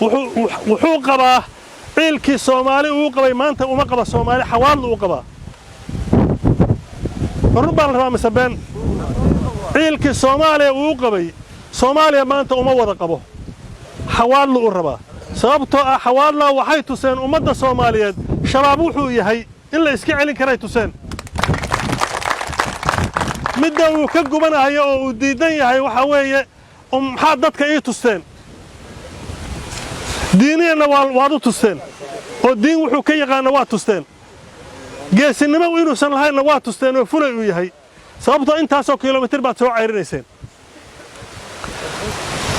Wuxuu qabaa ciilkii Soomaali uu qabay maanta uma qaba Soomaali, Xawaadla uu qabaa. Run baa la rabaa mise been? Ciilkii Soomaaliya uu qabay Soomaaliya maanta uma wada qabo, Xawaadla uu rabaa, sababtoo ah Xawaadla waxay tuseen ummadda Soomaaliyeed Shabaab wuxuu yahay in la iska celin karay tuseen. Midda uu ka gubanayo oo uu diidan yahay waxaa weeye, maxaad dadka ii tusteen? Diiniyana waad u tusteen oo diin wuxuu ka yaqaana waa tusteen, geesinimo inuusan lahaynna waa tusteen oo fulay uu yahay, sababtoo intaasoo kilomitir baad soo cayrinayseen.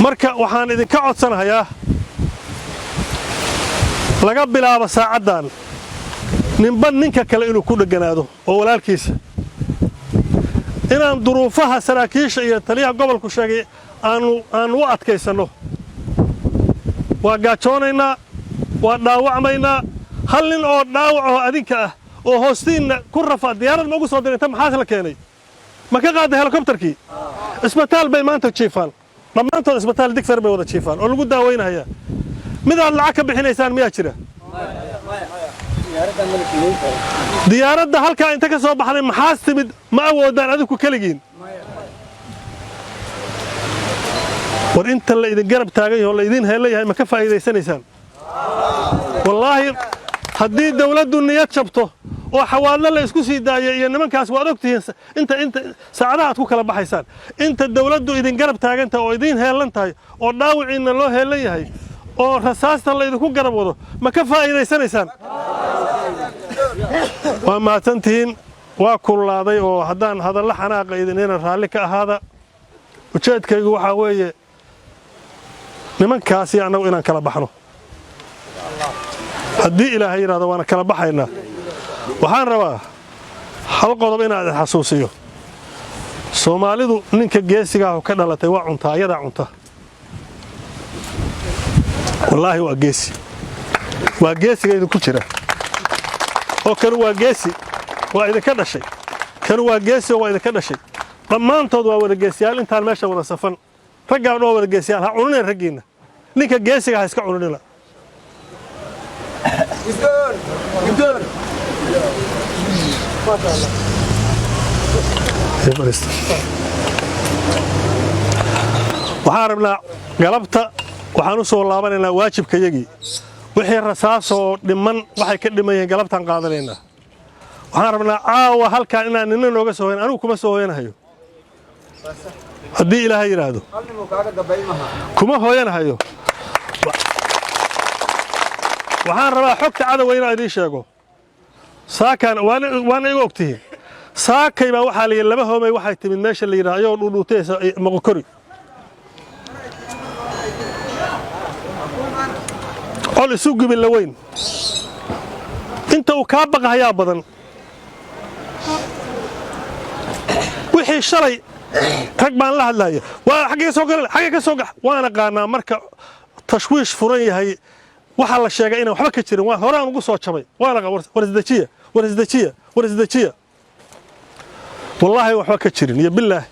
Marka waxaan idinka codsanahayaa, laga bilaabo saacaddan, ninba ninka kale inuu ku dheganaado oo walaalkiisa, inaan duruufaha saraakiisha iyo taliyaha gobolku sheegay aanu u adkaysanno. Waa gaajoonaynaa, waa dhaawacmaynaa. Hal nin oo dhaawac oo adinka ah oo hoostiinna ku rafa diyaarad ma ugu soo diray? Inta maxaas la keenay? Ma ka qaaday helikobtarkii? Isbitaal bay maanta jiifaan dhammaantood, isbitaal Digfer bay wada jiifaan oo lagu daaweynahayaa. Midaad lacag ka bixinaysaan miyaa jira? Diyaaradda halkaa inta ka soo baxday maxaas timid, ma awoodaan adinku keligiin? War inta la idin garab taagan yaho, la idin heella yahay, ma ka faa'iidaysanaysaan? Wallaahi haddii dawladdu niyad jabto oo Xawaadlo la isku sii daayo iyo nimankaas, waad og tihiin inta saacadaha aad ku kala baxaysaan. Inta dawladdu idin garab taagan tahay oo idin heellan tahay oo dhaawiciinna loo heellan yahay oo rasaasta la idinku garab wado, ma ka faa'iidaysanaysaan? Waa mahadsantihiin. Waa kululaaday oo haddaan hadallo xanaaqa idinina raalli ka ahaada. Ujeedkaygu waxaa weeye nimankaasi annagu inaan kala baxno haddii Ilaahay yidhahdo, waana kala baxaynaa. Waxaan rabaa hal qodob inaad xasuusiyo. Soomaalidu ninka geesigaahu ka dhalatay waa cuntaa, ayadaa cunta. Wallaahi waa geesi, waa geesiga idinku jira oo kanu waa geesi, waa idinka dhashay. Kanu waa geesi oo waa idinka dhashay. Dhammaantood waa wada geesiyaal. Intaan meesha wada safan raggaan waa wada geesiyaal. Ha cuninayn raggiinna, ninka geesiga ha iska cununina. Waxaan rabnaa galabta waxaan u soo laabanaynaa waajibkayagii. Wixii rasaasoo dhiman waxay ka dhiman yihiin galabtaan qaadanaynaa. Waxaan rabnaa caawa halkaan inaan nina nooga soo hoyan. Anigu kuma soo hoyanahayo haddii Ilaahay yidhaahdo, kuma hooyanahayo. Waxaan rabaa xogta cadowga inaan idiin sheego. Saakaan waana iga ogtihiin, saakay baa waxaa la yidhi laba hoomay waxay timid meesha la yidhaha ayagoo dhuudhuutaysa Moqokori. Col isu gubin la weyn, inta uu kaa baqahayaa badan. Wixii shalay rag baan la hadlaya, waa xaggee soo gal, xaggee ka soo gax, waan aqaanaa. Marka tashwiish furan yahay waxaa la sheegay inaan waxba ka jirin. Waa horaan ugu soo jabay, waan aqaan. War isdejiya, war isdejiya, war isdejiya. Wallaahi waxba ka jirin iyo bilaah.